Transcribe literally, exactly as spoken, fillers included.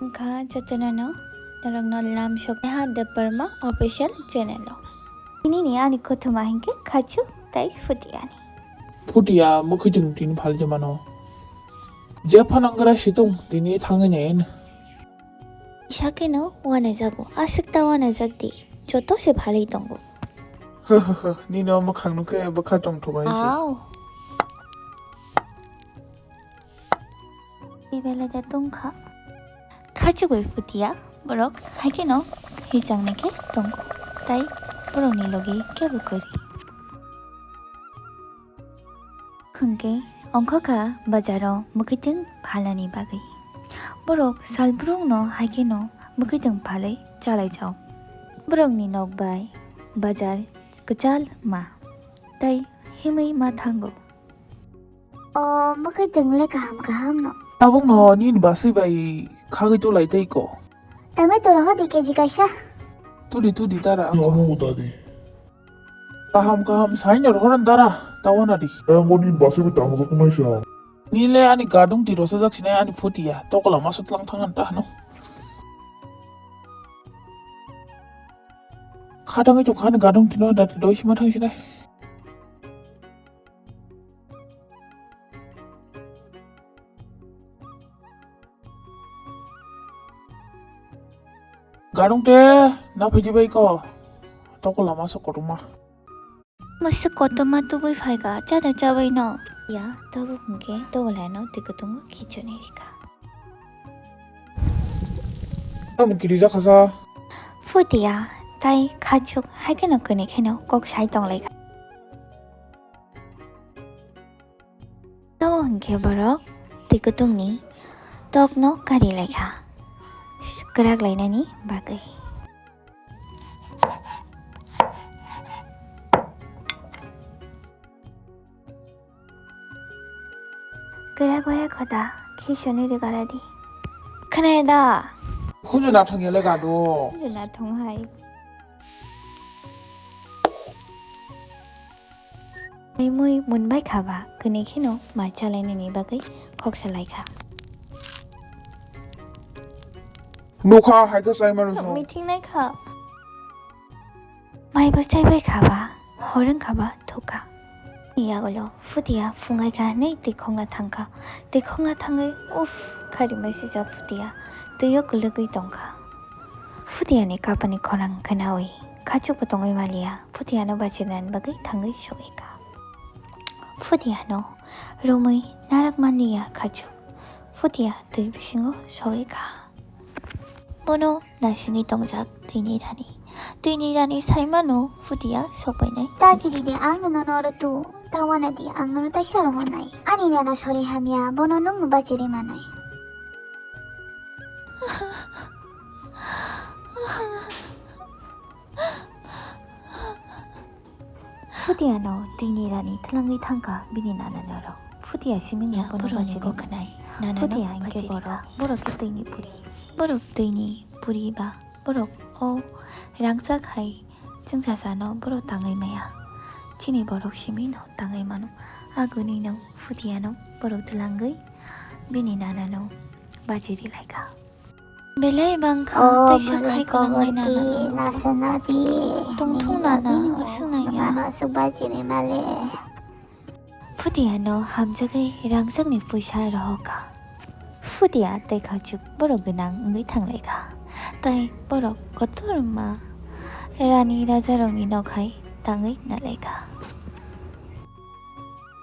Wngkha jotono no norokno lam sok Neha Debbarma official channel o. Tini ni ani kothoma hinkhe Khachu tai Futia ni. Futia, mwkhwtwng tini phalwi mano. Jephano wngkha situng tini thangwi nayan. Sakeno wanajago, aswk ta wanajak di, joto se phalwi tongo. Nini o mwkhang nukhe bwkha tongthok hai se. Aw. Tei belai da tongkha. Khachugwi Futia borok haikheno hichangni khe tongo, tai borokni logi kebo kwrwi. Hwnkhe ongkhokha bazaro mwkhwtwng phalnani bagwi. Borok salbrumno haikheno mwkhwtwng phalwi chalaijao. Borokni nok bai bazar kwchal ma, tai himwi ma thango. O mwkhwtwng le kaham kaham no. Tabukno nini baswi bai khagwi tulai tei ko. Tomato rohor di K G kaisa. Tudi tudi tara. Omo uta di. Kaham kaham saino rohor dara tawana di. Ang oni baswi bai tamo jok mai sa. Nile ani gadung ti rosa jak sinai ani Futia tokola maso tlang thangan ta hano. Khatangwi tongkha ani gadung tino dati doi sima thang sinai. Garung te na phaidi bai ko. Toko lama so kotorma. Masa kotorma tubui phaika, chada chabai no. Ya, tabuk hwnkhe togolai no twi kutungo khichoni rika. Tabuk kiri jakha sa. Futia, tai Khachuk hai kheno kwnwi kheno kok sai tonglaikha. Tamo hwnkhe borok twi kutung ni tok no kari laikha, kwrak lainani bagwi. Kwrak waya khoda, khisoni rigara di. Khwnaya da? Khunju nathong ya le gado. Khunju nathong hai. Mui mui munbai kha ba, kwnwi kheno mai chalainani bagwi khoksa lai kha. Nokha hai khe chai mano song. Meeting nai kha. Mai bo chai bai kha ba, hor wng kha ba thuk kha. Yagulo Futia phungai kha, nei twi khokna thang kha. Twi khokna thangwi uff kha rimai sijak Futia, twi o kwlwgwi tong kha. Futia ni kapani khorang khnaui Khachuk bo tongwi maliya, Futia no bachirnani bagwi thangwi sogwi kha. Futia no romwi narak manliya Khachuk, Futia twi bisingo sogwi kha. Bono naisingwi tongjak twini rani. Twini rani saimano Futia sokbainai. Ta kiri de, ang nono oro tu, ta wana di, ang nono taisa rohornai. Ani nana sori hamya, bono nwng bachiri manai. Futia no twini rani twlangwi thangkha bini nana ni oro. Futia simi ya, bono borok ni bachiri kok khnai. Nana no Futia hwnkhe bachiri borok, kha. Borok khe twini puri. Borok twini puri ba, borok o rangchak hai chwngsasa no borok tangwi maya. Chini borok simi no tangwi mano. Aguni no Futia no borok twlangwi bini nana no bachiri laikha. Belai bang kha, oh, tei sa khai kwlangnai nana no. Nasana di. Tongthung nana, aswk nai ya. Nana aswk bachini male. Futia no hamjagwi rangchakni puisa rohor kha. Futia tei Khachuk borok gwnang wngwi thang lai kha. Tei borok kotorma rani rajarokni nok hai tangwi na lai kha.